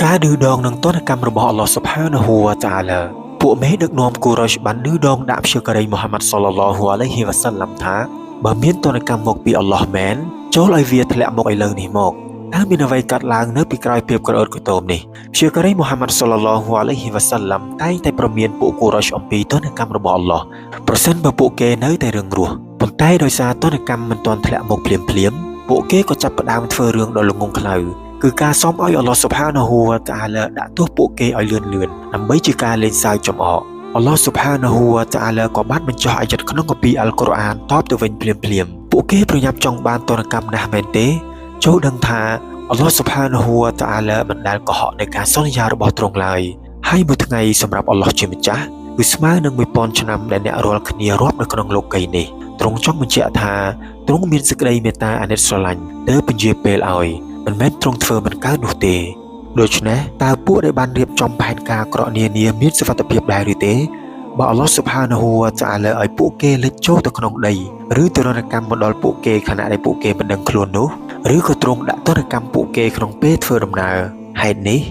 ការឌឺដងនឹងទណ្ឌកម្មរបស់អល់ឡោះសុបហានហូវតាអាឡាពួកមេដឹកនាំគូរ៉េសបានឌឺដងដាក់ព្យាការីមូហាម៉ាត់សល្លឡោះអាឡៃហ៊ីវ៉ាសាឡាំថាបើមានទណ្ឌកម្មមកពីអល់ឡោះមែនចូលឲ្យវាធ្លាក់មកឥឡូវនេះមកតើមានអ្វីកាត់ឡើងនៅពីក្រោយភាពក្រអឺតក្រទមនេះព្យាការីមូហាម៉ាត់សល្លឡោះអាឡៃហ៊ីវ៉ាសាឡាំតែងតែប្រមានពួកគូរ៉េសអំពីទណ្ឌកម្មរបស់អល់ឡោះប្រសិនបើពួកគេនៅតែរឹងរូសប៉ុន្តែដោយសារទណ្ឌកម្មមិនទាន់ធ្លាក់មកភ្លាមភ្លាមពួកគេក៏ចាប់ផ្ដើមធ្វើរឿងដ៏ល្ងង់ខ្លៅគឺការសុំឲ្យអល់ឡោះសុបហានហូវតាអាឡាដាក់ទោសពួកគេឲ្យលឿនលឿនដើម្បីជាការលេងសើចចំអកអល់ឡោះសុបហានហូវតាអាឡាក៏បានបញ្ចុះអាយ៉ាត់ក្នុងគម្ពីរអល់កុរអានតបទៅវិញភ្លាមភ្លាមពួកគេប្រញាប់ចង់បានទណ្ឌកម្មណាស់មែនទេចូលដឹងថាអល់ឡោះសុបហានហូវតាអាឡាមិនដែលកុហកในការសន្យារបស់ទ្រង់ឡើយហើយមួយថ្ងៃសម្រាប់អល់ឡោះជាម្ចាស់គឺស្មើនឹង1000ឆ្នាំដែលអ្នករាល់គ្នារាប់នៅក្នុងលោកីយ៍នេះទ្រង់ចង់បញ្ជាក់ថាទ្រង់មានសេចក្តីមេត្តាអាណិតស្រឡាញ់ទើបពន្យាពេលឲ្យមិនមែនទ្រង់ធ្វើមិនកើតនោះទេដូច្នេះតើពួកដែលបានរៀបចំផែនការអាក្រក់នានាមានសុវត្ថិភាពដែរឬទេបើអល់ឡោះសុបហានហូវតាអាឡាឲ្យពួកគេលិចចូលទៅក្នុងដីឬទរណកម្មមកដល់ពួកគេខណៈដែលពួកគេមិនដឹងខ្លួននោះឬក៏ទ្រង់ដាក់ទរណកម្មពួកគេក្នុងពេលធ្វើដំណើរហេតុនេះ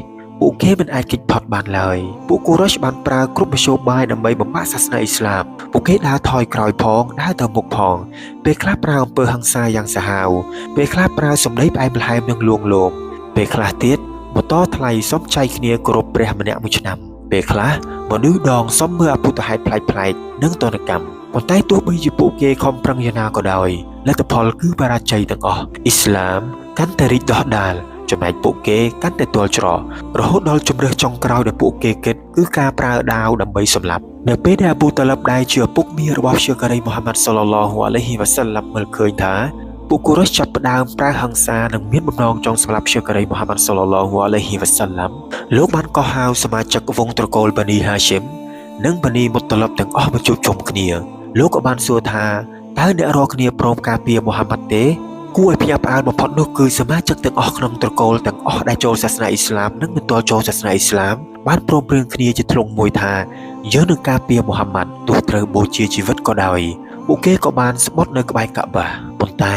ពួកគេមិនអាចគេចផុតបានឡើយពួកគូរ៉េសបានប្រើគ្រប់មធ្យោបាយដើម្បីបំបាក់សាសនាអ៊ីស្លាមពួកគេដើរថយក្រោយផងដើរទៅមុខផងពេលខ្លះប្រើអំពើហិង្សាយ៉ាងសាហាវពេលខ្លះប្រើសម្ដីផ្អែមល្ហែមនិងលួងលោមពេលខ្លះទៀតបន្តថ្លៃសុំចែកគ្នាគោរពព្រះម្នាក់មួយឆ្នាំពេលខ្លះមនុស្សដងសុំមើលអពុទ្ធហេតុប្លែកៗនិងទណ្ឌកម្មប៉ុន្តែទោះបីជាពួកគេខំប្រឹងយ៉ាងណាក៏ដោយលទ្ធផលគឺបរាជ័យទាំងអស់អ៊ីស្លាមកាន់តែរីកដុះដាលចំណែកពួកគេកាន់តែទាល់ច្រករហូតដល់ជំរើសចុងក្រោយដែលពួកគេគិតគឺការប្រើដាវដើម្បីសម្លាប់នៅពេលដែលអាប៊ូតាឡាបដែលជាឪពុកមារបស់ព្យាការីមូហាម៉ាត់សល្លឡោះអាឡៃហ៊ីវ៉ាសាឡាំមើលឃើញថាពួកគូរ៉េសចាប់ផ្ដើមប្រើហិង្សានិងមានបំណងចង់សម្លាប់ព្យាការីមូហាម៉ាត់សល្លឡោះអាឡៃហ៊ីវ៉ាសាឡាំលោកបានកោះហៅសមាជិកវងត្រកូលបានីហាស៊ីមនិងបានីមុតតាឡាបទាំងអស់មកជួបជុំគ្នាលោកក៏បានសួរថាតើអ្នករាល់គ្នាព្រមការពារមូហាម៉ាត់ទេគួរឲ្យភ្ញាក់ផ្អើលបំផុតនោះគឺសមាជិកទាំងអស់ក្នុងត្រកូលទាំងអស់ដែលចូលសាសនាអ៊ីស្លាមនិងមិនទាន់ចូលសាសនាអ៊ីស្លាមបានព្រមព្រៀងគ្នាជាធ្លុងមួយថាយើងនឹងការពារមូហាម៉ាត់ទោះត្រូវបូជាជីវិតក៏ដោយពួកគេក៏បានស្បត់នៅក្បែរកាបាប៉ុន្តែ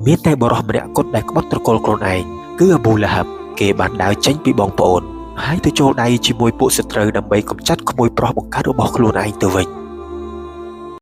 មានតែបុរសម្នាក់គត់ដែលក្បត់ត្រកូលខ្លួនឯងគឺអាប៊ូឡាហាប់គេបានដើរចេញពីបងប្អូនហើយទៅចូលដៃជាមួយពួកសត្រូវដើម្បីកម្ចាត់ក្មួយប្រុសបង្កើតរបស់ខ្លួនឯងទៅវិញ។